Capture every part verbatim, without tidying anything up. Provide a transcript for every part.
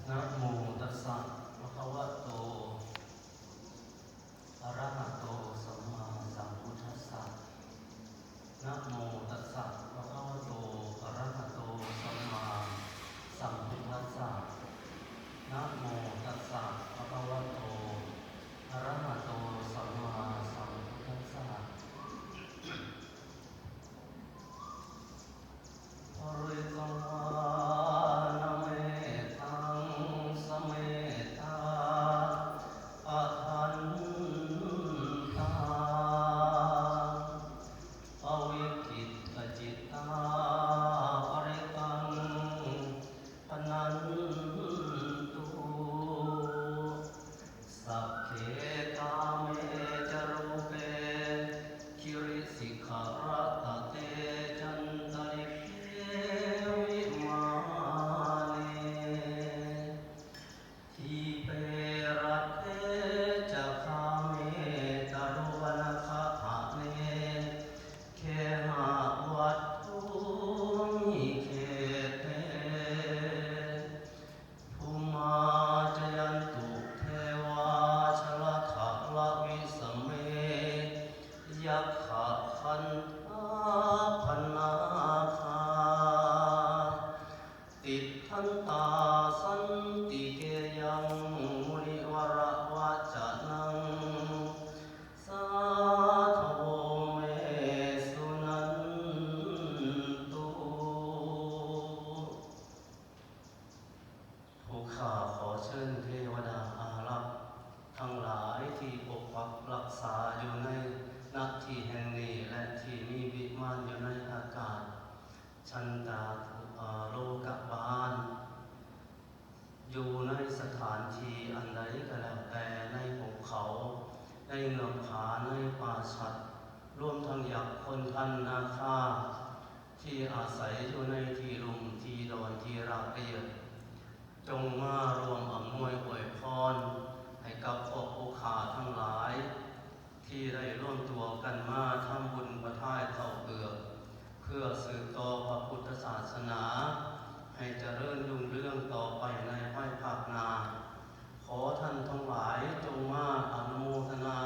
นะโมตัสสะ ภะคะวะโต อะระหะโต สัมมาสัมพุทธัสสะ นะโมตัสสะ ภะคะวะโต อะระหะโต สัมมาสัมพุทธัสสะ นะโมตัสสะ ภะคะวะโต อะระหะโต สัมมาสัมพุทธัสสะ ภริตวานะเมธัง สะเมธา ปะทันตา ปะวิกิตตะจิตตา ปะริตัง พะนันตุ สักเข กาเม จะรูเป กิริสิขะระตะเต จันตะริเข วิมาเน ทีเป รัตเต จะคาเม ตะรุวะนะคะหะเน เคหะวัตถุมิ เขเต ภูมา จะยันตุ เทวา ชะละทะละวิสะเม ยักขะคันทา พะนาคา ติฏฐันตา สันติเกยัง มุนิวะระวะจะนัง สาธโว เม สุนันตุ ผู้ข้าขอเชิญเทวดาอารักษ์ทั้งหลายที่ปกปักรักษาอยู่ในณที่แห่งนี้และที่มีวิมานอยู่ในอากาศ ชันตา เอ่อ โลกบาล อยู่ในสถานที่อันใดก็แล้วแต่ ในหุบเขา ในเงือกผา ในป่าสัตว์ รวมทั้งยักษ์คนทันนาคา ที่อาศัยอยู่ในที่ลุ่มที่ดอนที่ราบเรียบ จงมาร่วมอำนวยอวยพรให้กับพวกผู้ข้าทั้งหลาย ที่ได้ร่วมตัวกันมาทำบุญประทายข้าวเปลือก เพื่อสืบต่อพระพุทธศาสนา ให้เจริญรุ่งเรืองต่อไปในภายภาคหน้า ขอท่านทั้งหลายจงมาอนุโมทนา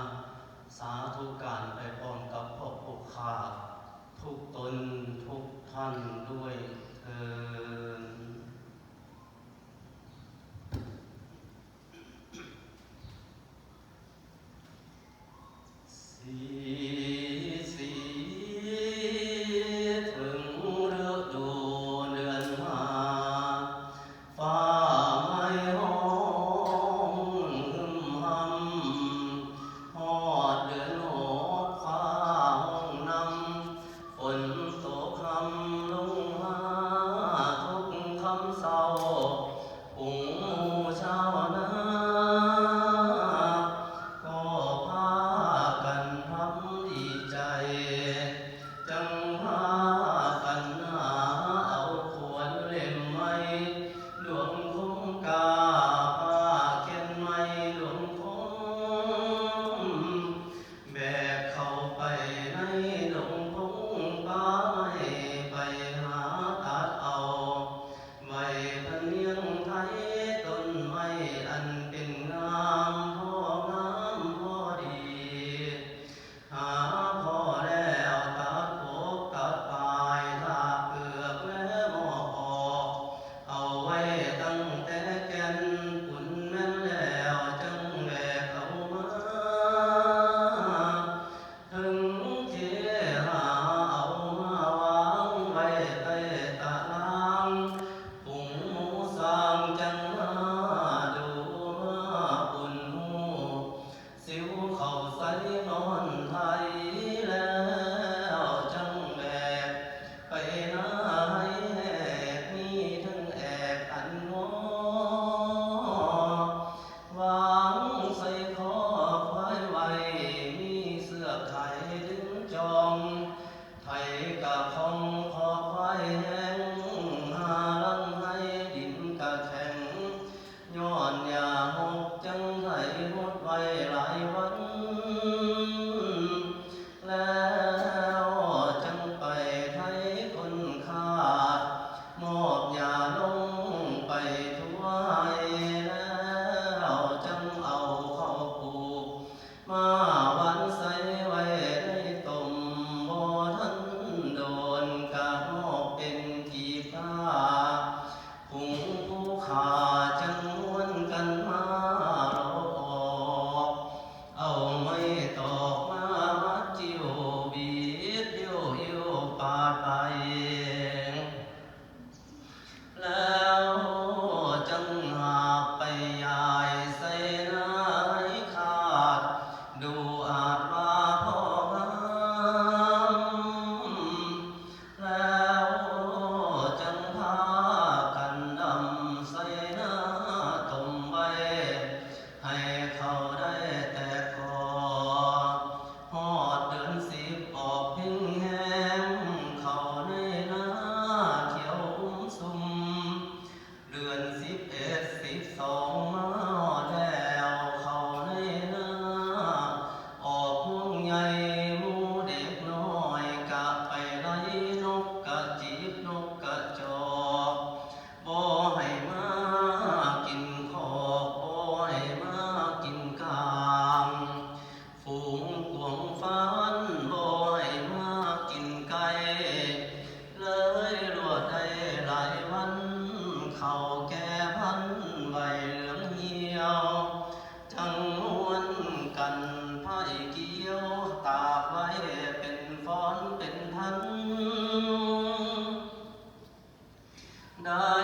สาธุการไปพร้อมกับพวกผู้ข้าทุกตนทุกท่านด้วยเทอญ สี สี ถึงฤดูเดือนห้า ฟ้าไหม้ฮ้องหึมหำ ฮอดเดือนหกฟ้าฮ้องนำ ฝนตกค่ำลงมาทุกค่ำเช้า ฝูงหมู่ชาวนา ก็พากันพร่ำดีใจ จั่งพากันหาเอาขวานเล่มใหม่ หลวงคงกา ผ้าแขนใหม่หลวงคง แบกเข้าไปในดงพงป่าไม้ ไปหาตัดเอา ไว้พะเนียงไทต้นไม้อันเป็นงาม พองามพอดี หาพอแล้วตัดกกตัดปลาย ถากเปลือกและหมอกออก เอาไว้ตั้งแต่แก่น ปุ้นแม่นแล้วจั่งแบกเอามา ถึงเทหาเอามาวางไว้ใต้ตาราง ฝูงหมู่ช้างจั่งมาดูมาปุ้นฮู้ สิวเข้าใส่นอนไถ แล้วจั่งแบกไปนาไฮ่แหก มีทั้งแอกอันงอ วางใส่คอควายไว้ มีเสือกไถดึงจอง ไถกะของคอควายแห้ง หาลังไฮ่ดินกะแข็ง ย้อนหญ้าหกจั่งไถหดไว้หลายวัน แล้วจั่งไปไถคนขาด มอบหญ้าลงไปทั่วไฮ่ จั่งม่วนกันมาลอกออก เอาไม้ตอกมามัดคิ้ว บีบยิ้วๆ ปาดไป แล้วจั่งหาบไปยายใส่ในคาด ดูอาจว่าพองาม แล้วจั่งพากันดำใส่นาต้มไว้ ให้เขาได้แตกกอ ฮอดเดือนสิบออกเพ็งแฮง เขาในนาเขียวอุ้มซุม เดือนสิบเอ็ด สิบสอง มาฮอดแล้ว เขาในนาออกฮวงใหญ่ หมู่เด็กน้อยกะไปไล่นกกะจิบนกกะจอก บ่ให้มากินคอก บ่ให้มากินกาง ฝูงกวางฟานบ่ให้มากินไก่ เลยรวดได้หลายวัน เขาแก่พันธุ์ใบเหลืองเหี่ยว จั่งม่วนกันไผ่เกี่ยว ตากไว้เป็นฟ้อนเป็นพัน ได้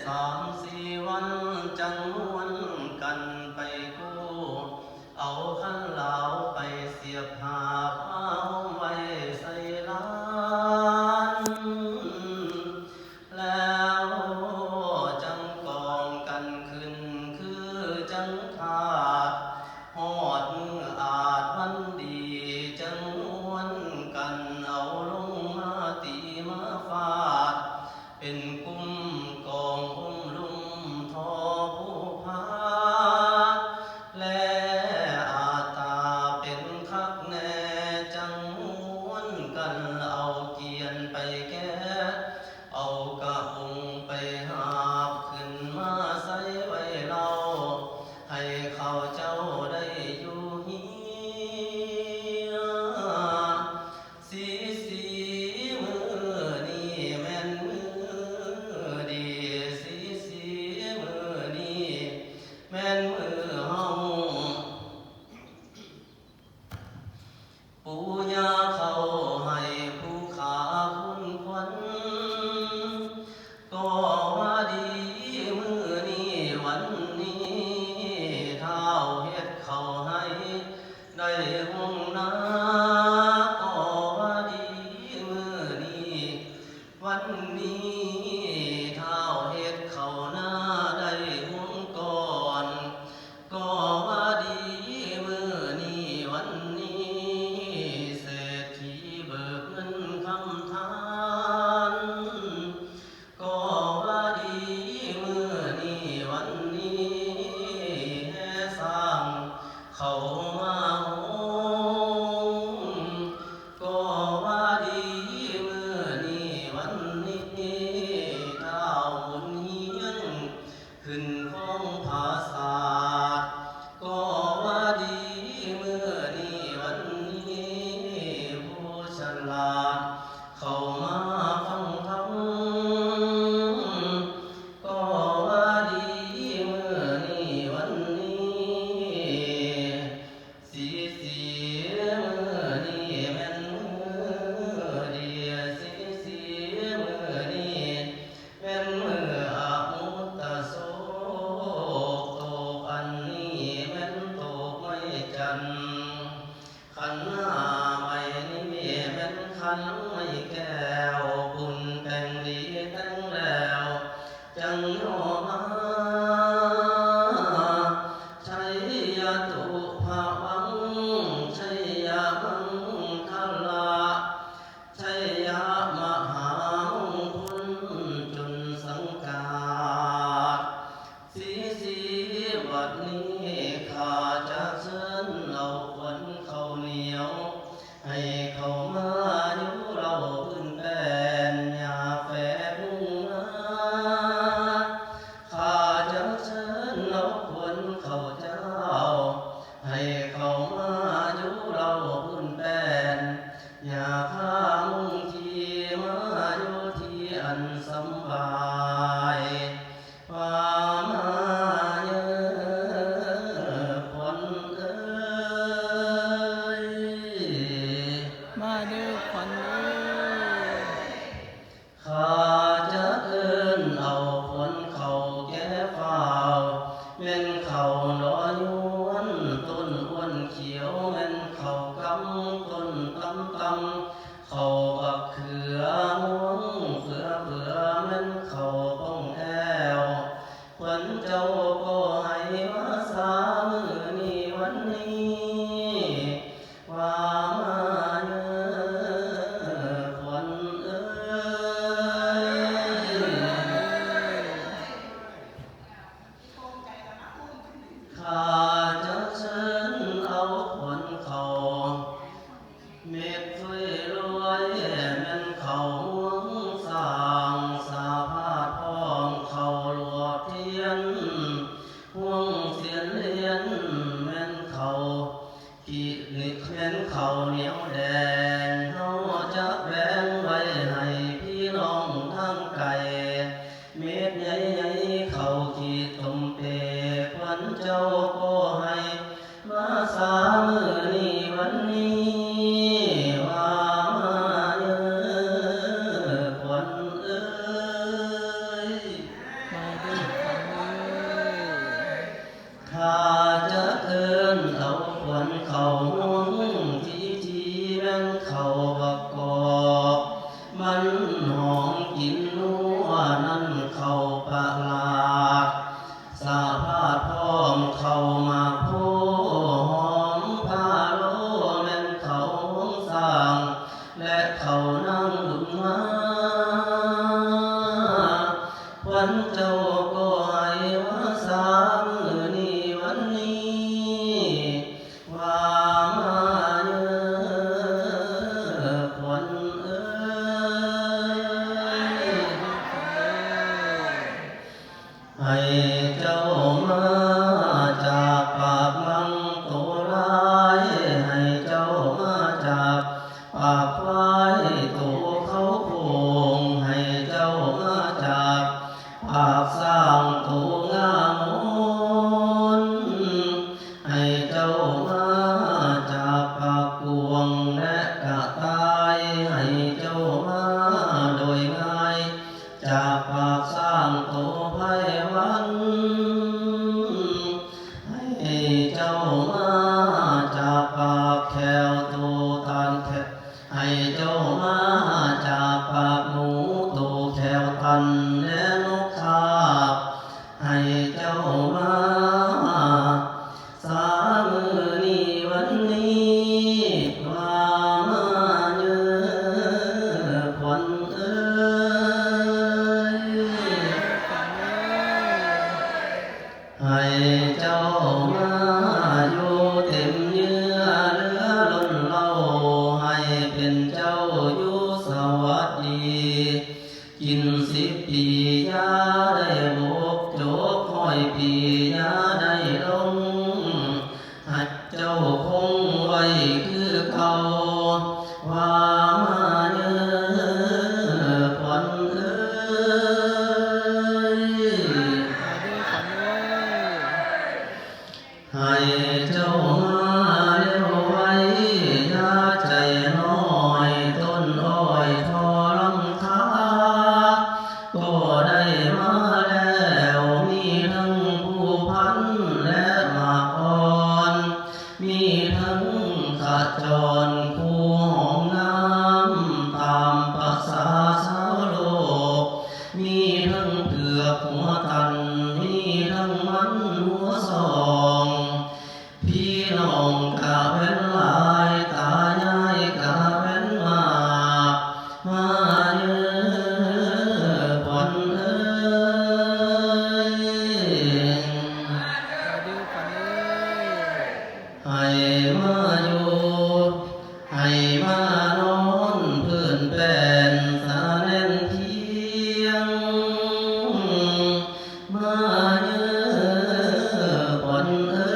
สามสี่วันจั่งม่วนกันไปกู้ เอาคันลาวไปเสียบหาบมาห้อมไว้ใส่ลาน แล้วจั่งกองกันขึ้นคือจั่งทาส ฮอดมื้ออาดวันดี จั่งม่วนกันเอาลงมาตีมาฟาด เป็นกลุ่มกองอุ้มลุ่มทอผู้พา และอาจตาเป็นคักแน่ จั่งม่วนกันเอาเกียนไปแก้ เอากะองไปหาบขึ้นมาใส่ไว้เล่า ให้เขาเจ้าได้อยู่เฮีย สีสีมื้อนี้แม่นมื้อดี สีสีมื้อนี้แม่นมื้อเฮา ปู่ย่าเขาให้ผู้ขาคุณขวัญ ก็ว่าดีมื้อนี้วันนี้ ท้าวเฮ็ดเขาให้ได้ฮวงนา ก็ว่าดีมื้อนี้วันนี้ ท้าวเฮ็ดเขานาได้ฮวงก่อน ก็ว่าดีมื้อนี้วันนี้ เศรษฐีเบิกเงินคำทาน ก็ว่าดีมื้อนี้วันนี้ แห่สร้างเขามาโฮม ก็ว่าดีมื้อนี้วันนี้ ท้าวบุญเฮียง ขึ้นครองผาสาท ก็ว่าดีมื้อนี้วันนี้ ผู้ฉลาดเข้ามาฟังธรรม ก็ว่าดีมื้อนี้วันนี้ สีสีมื้อนี้แม่นมื้อดี สีสีมื้อนี้แม่นมื้ออมุตตะโสก โตกอันนี้แม่นโตกไม้จันทร์ ขันห้าใบนี้แม่นขันไม้แก้ว บุญแต่งดีแต่งแล้ว จั่งย่อมา ชัยยะตุภวัง ชัยยะมังคละ ชัยยะมหามงคล จุลสังกาด สีสีบัดนี้ข้าจะเชิญเอาขวัญข้าวเหนียว ให้เขามาอยู่เล่าพื้นแป้น อย่าแฝงนา ข้า ขี้ตมเป ขวัญเจ้าก็ให้มาสามื้อนี้วันนี้ ว่ามาเด้อขวัญเอ้ย มาเด้อขวัญเอ้ย ถ้าจะเอิ้นเอาขวัญเข้าห้องที่ ที่แม่นเข้าบักกอก มันหอมกลิ่นนัว นั่นเข้าประหลาด สะพาดพร้อมเข้าหมากโพ หอมพาโล แม่นเข้าห้องสร้าง และเข้านางบุญมา ขวัญเจ้าก็ให้มาสามื้อนี้วันนี้ ว่ามาเด้อขวัญเอ้ย ให้เจ้ามาจากปากมังโตลาย ให้เจ้ามาจากปากควายโตเขาโค้ง ให้เจ้ามาจากปากช้างโตงามน ให้เจ้ามาจากปากกวางและกระต่าย ให้เจ้ามาโดยง่าย จากปากช้างโตไพวัน ให้เจ้ามาจากปากแข้วโตตานแข ให้เจ้ามาจากปากหมูโตแข้วตันและนกคาบ ให้เจ้ามาสามื้อนี้วันนี้ ว่ามาเด้อขวัญเอ้ย ให้เจ้ามาอยู่เต็มเยื่อเหลือล้นเล่า ให้เป็นเจ้าอยู่สวัสดี กินสิบปีอย่าได้บก จบร้อยปีอย่าได้ลง ให้เจ้าคงไว้คือเก่า ว่ามาเด้อขวัญเอ้ย มาเด้อขวัญเอ้ย ให้เจ้ามาเร็วไว อย่าใจน้อย ต้นอ้อยทอหลังคา ก็ได้มาแล้ว มีทั้งภูพานและหมากอ่อน มีทั้งขจร คู่หอมงาม ตามประสาชาวโลก มีทั้งเผือกหัวตัน มีทั้งมันหัวซอง พี่น้องกะแว่นหลาย ตายายกะแว่นมาก มาเด้อขวัญเอ้ย มาเด้อขวัญเอ้ย ให้มาอยู่ ให้มานอนพื้นแป้นสะแหน่นเพียง มาเด้อขวัญเอ้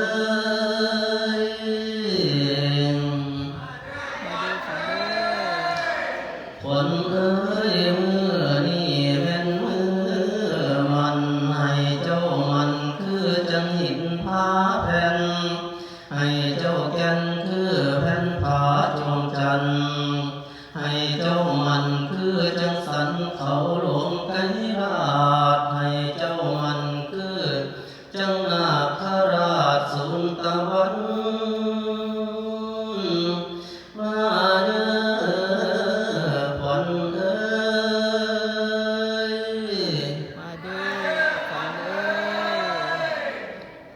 ย มาเด้อขวัญเอ้ย ขวัญเอ้ย มื้อนี้แม่นมื้อมัน ให้เจ้ามันคือจั่งหินผาแผ่น ให้เจ้าแก่นคือแผ่นผาจอมจันทน์ ให้เจ้ามันคือจั่งสันเขาหลวงไกรลาด ให้เจ้ามันคือจั่งนาคราชสุนตะวัน มาเด้อขวัญเอ้ย มาเด้อขวัญเอ้ย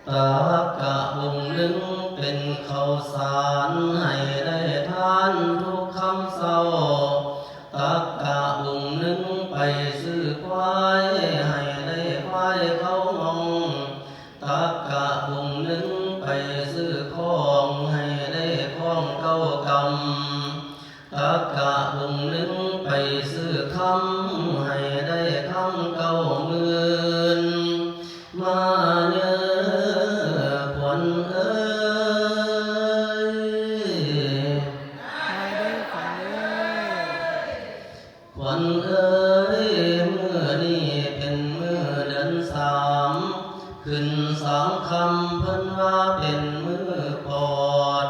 ตักกะบุงหนึ่งเป็นข้าวสาร ให้ได้ทานทุกค่ำเช้า ตักกะบุงหนึ่งไปซื้อควาย ให้ได้ควายเข้าห้อง ตักกะบุงหนึ่งไปซื้อข้อง ให้ได้ข้องเก้ากำ ตักกะบุงหนึ่งไปซื้อคำ ให้ได้คำเก้าหมื่น มาเด้อขวัญเอ้ย มาเด้อขวัญเอ้ย ขวัญเอ้ย มื้อนี้เป็นมื้อเดือนสาม ขึ้นสามค่ำเพิ่นว่าเป็นมื้อปอด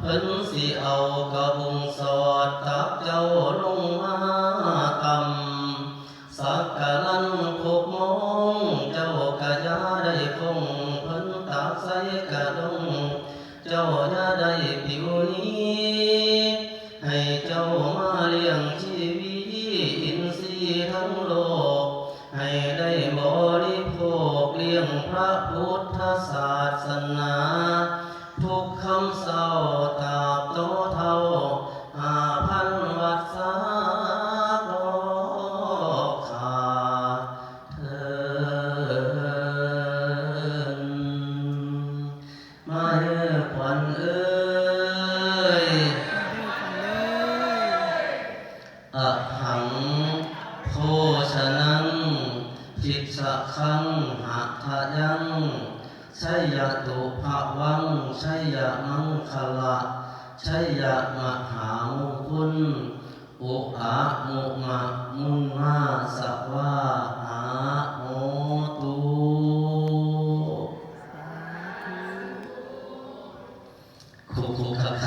เพิ่นสิเอากระบุงสอดตักเจ้าลงมาต่ำ สักกะลันครบโมง เจ้ากะอย่าได้คง เพิ่นตักใส่กระด้ง เจ้าอย่าได้ปิวหนี ให้เจ้ามาเลี้ยงชีวิตอินทรีย์ทั้งโลก ให้ได้บริโภคเลี้ยงพระพุทธศาสนา ทุกค่ำเช้าตราบเท่าห้าพันวัสสาก็ข้าเทิน มาเอ้อขวัญเอ้ย อหัง โภชนัง ทิสสะขัง หะทะยัง ชัยยะตุภะวัง ชัยยะมังคะละ ชัยยะมหามงคล อุอะมุมะมุนมาสะวา